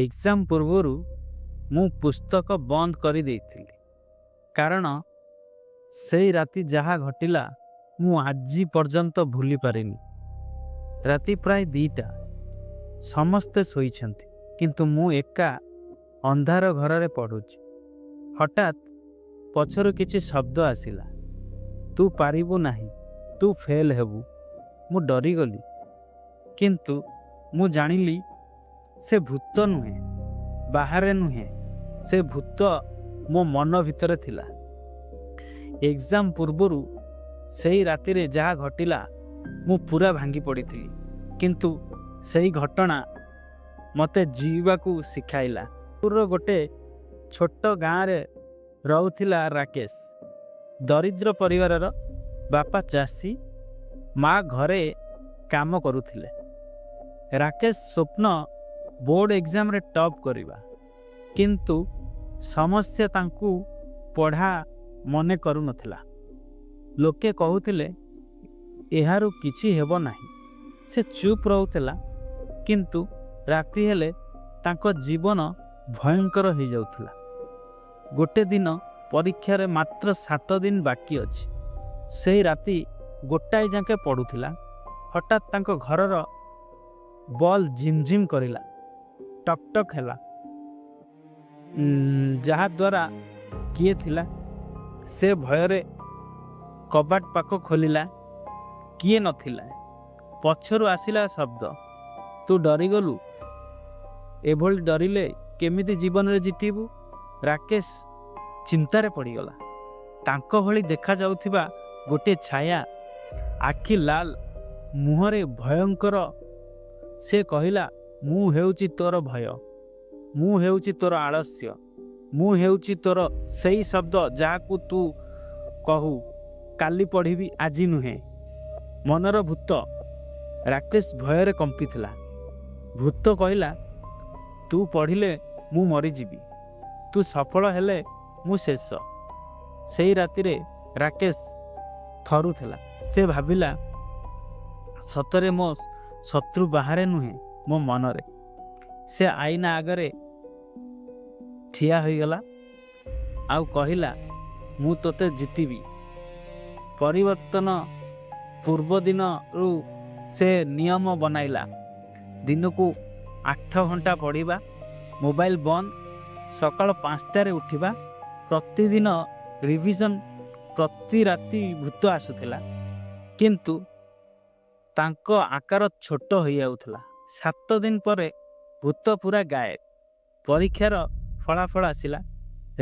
Exam ପୂର୍ବରୁ ମୁଁ ପୁସ୍ତକ ବନ୍ଦ କରିଦେଇଥିଲି, କାରଣ ସେଇ ରାତି ଯାହା ଘଟିଲା, ମୁଁ ଆଜି ପର୍ଯ୍ୟନ୍ତ ଭୁଲି ପାରିନି। ରାତି ପ୍ରାୟ 2ଟା। ସମସ୍ତେ ଶୋଇଛନ୍ତି, କିନ୍ତୁ ମୁଁ ଏକା ଅନ୍ଧାର ଘରରେ ପଢ଼ୁଛି। ହଠାତ୍ ପଛରୁ କିଛି ଶବ୍ଦ ଆସିଲା, "ତୁ ପାରିବୁ ନାହିଁ, ତୁ ଫେଲ୍ ହେବୁ।" ମୁଁ ଡରିଗଲି, କିନ୍ତୁ ମୁଁ ଜାଣିଲି ସେ ଭୂତ ନୁହେଁ, ବାହାରେ ନୁହେଁ, ସେ ଭୂତ ମୋ ମନ ଭିତରେ ଥିଲା। ଏକ୍ଜାମ ପୂର୍ବରୁ ସେଇ ରାତିରେ ଯାହା ଘଟିଲା, ମୁଁ ପୁରା ଭାଙ୍ଗି ପଡ଼ିଥିଲି। କିନ୍ତୁ ସେଇ ଘଟଣା ମୋତେ ଜିଇବାକୁ ଶିଖାଇଲା। ଗୋଟେ ଛୋଟ ଗାଁରେ ରହୁଥିଲା ରାକେଶ। ଦରିଦ୍ର ପରିବାରର। ବାପା ଚାଷୀ, ମା ଘରେ କାମ କରୁଥିଲେ। ରାକେଶ ସ୍ୱପ୍ନ ବୋର୍ଡ଼ ଏକ୍ଜାମରେ ଟପ୍ କରିବା। କିନ୍ତୁ ସମସ୍ୟା, ତାଙ୍କୁ ପଢ଼ା ମନେ କରୁନଥିଲା। ଲୋକେ କହୁଥିଲେ, ଏହାରୁ କିଛି ହେବ ନାହିଁ। ସେ ଚୁପ୍ ରହୁଥିଲା, କିନ୍ତୁ ରାତି ହେଲେ ତାଙ୍କ ଜୀବନ ଭୟଙ୍କର ହେଇଯାଉଥିଲା। ଗୋଟେ ଦିନ, ପରୀକ୍ଷାରେ ମାତ୍ର 7 ଦିନ ବାକି ଅଛି, ସେଇ ରାତି 1 ଯାକେ ପଢ଼ୁଥିଲା। ହଠାତ୍ ତାଙ୍କ ଘରର ବଲ୍ ଝିମଝିମ୍ କରିଲା, ଟକ୍ ଟକ୍ ହେଲା, ଯାହାଦ୍ୱାରା କିଏ ଥିଲା। ସେ ଭୟରେ କବାଟ ପାଖ ଖୋଲିଲା, କିଏ ନଥିଲା। ପଛରୁ ଆସିଲା ଶବ୍ଦ, "ତୁ ଡରିଗଲୁ? ଏଭଳି ଡରିଲେ କେମିତି ଜୀବନରେ ଜିତିବୁ?" ରାକେଶ ଚିନ୍ତାରେ ପଡ଼ିଗଲା। ତାଙ୍କ ଭଳି ଦେଖାଯାଉଥିବା ଗୋଟିଏ ଛାୟା, ଆଖି ଲାଲ, ମୁହଁରେ ଭୟଙ୍କର। ସେ କହିଲା, "ମୁଁ ହେଉଛି ତୋର ଭୟ। ମୁଁ ହେଉଛି ତୋର ଆଳସ୍ୟ। ମୁଁ ହେଉଛି ତୋର ସେଇ ଶବ୍ଦ ଯାହାକୁ ତୁ କହୁ, କାଲି ପଢ଼ିବି, ଆଜି ନୁହେଁ।" ମନର ଭୂତ। ରାକେଶ ଭୟରେ କମ୍ପିଥିଲା। ଭୂତ କହିଲା, "ତୁ ପଢ଼ିଲେ ମୁଁ ମରିଯିବି। ତୁ ସଫଳ ହେଲେ ମୁଁ ଶେଷ।" ସେଇ ରାତିରେ ରାକେଶ ଥରୁଥିଲା। ସେ ଭାବିଲା, ସତରେ ମୋ ଶତ୍ରୁ ବାହାରେ ନୁହେଁ, ମୋ ମନରେ। ସେ ଆଇନା ଆଗରେ ଠିଆ ହୋଇଗଲା ଆଉ କହିଲା, "ମୁଁ ତୋତେ ଜିତିବି।" ପରିବର୍ତ୍ତନ। ପୂର୍ବ ଦିନରୁ ସେ ନିୟମ ବନାଇଲା। ଦିନକୁ 8 ଘଣ୍ଟା ପଢ଼ିବା, ମୋବାଇଲ ବନ୍ଦ, ସକାଳ 5ଟାରେ ଉଠିବା, ପ୍ରତିଦିନ ରିଭିଜନ। ପ୍ରତି ରାତି ଭୂତ ଆସୁଥିଲା, କିନ୍ତୁ ତାଙ୍କ ଆକାର ଛୋଟ ହୋଇଯାଉଥିଲା। 7 ଦିନ ପରେ ଭୂତ ପୁରା ଗାଏବ। ପରୀକ୍ଷାର ଫଳାଫଳ ଆସିଲା।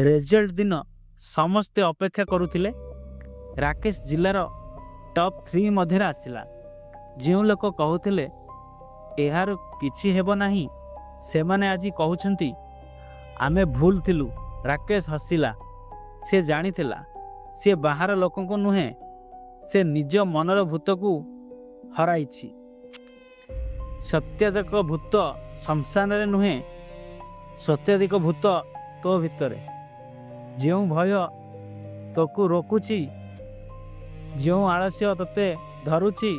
ରେଜଲ୍ଟ ଦିନ ସମସ୍ତେ ଅପେକ୍ଷା କରୁଥିଲେ। ରାକେଶ ଜିଲ୍ଲାର ଟପ୍ ଥ୍ରୀ ମଧ୍ୟରେ ଆସିଲା। ଯେଉଁ ଲୋକ କହୁଥିଲେ ଏହାର କିଛି ହେବ ନାହିଁ, ସେମାନେ ଆଜି କହୁଛନ୍ତି, ଆମେ ଭୁଲ ଥିଲୁ। ରାକେଶ ହସିଲା। ସେ ଜାଣିଥିଲା, ସିଏ ବାହାର ଲୋକଙ୍କୁ ନୁହେଁ, ସେ ନିଜ ମନର ଭୂତକୁ ହରାଇଛି। ସତ୍ୟାଧିକ ଭୂତ ଶ୍ମଶାନରେ ନୁହେଁ, ସତ୍ୟାଧିକ ଭୂତ ତୋ ଭିତରେ। ଯେଉଁ ଭୟ ତୋକୁ ରୋକୁଛି, ଯେଉଁ ଆଳସ୍ୟ ତୋତେ ଧରୁଛି,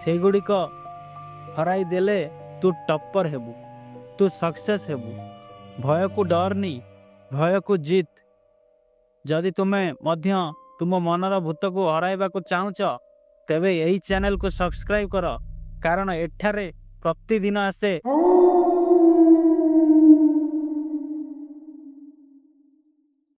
ସେଇଗୁଡ଼ିକ ହରାଇ ଦେଲେ ତୁ ଟପ୍ପର ହେବୁ, ତୁ ସକ୍ସେସ୍ ହେବୁ। ଭୟକୁ ଡରନି, ଭୟକୁ ଜିତ। ଯଦି ତୁମେ ମଧ୍ୟ ତୁମ ମନର ଭୂତକୁ ହରାଇବାକୁ ଚାହୁଁଛ, ତେବେ ଏହି ଚ୍ୟାନେଲକୁ ସବସ୍କ୍ରାଇବ୍ କର, କାରଣ ଏଠାରେ ପ୍ରତିଦିନ ଆସେ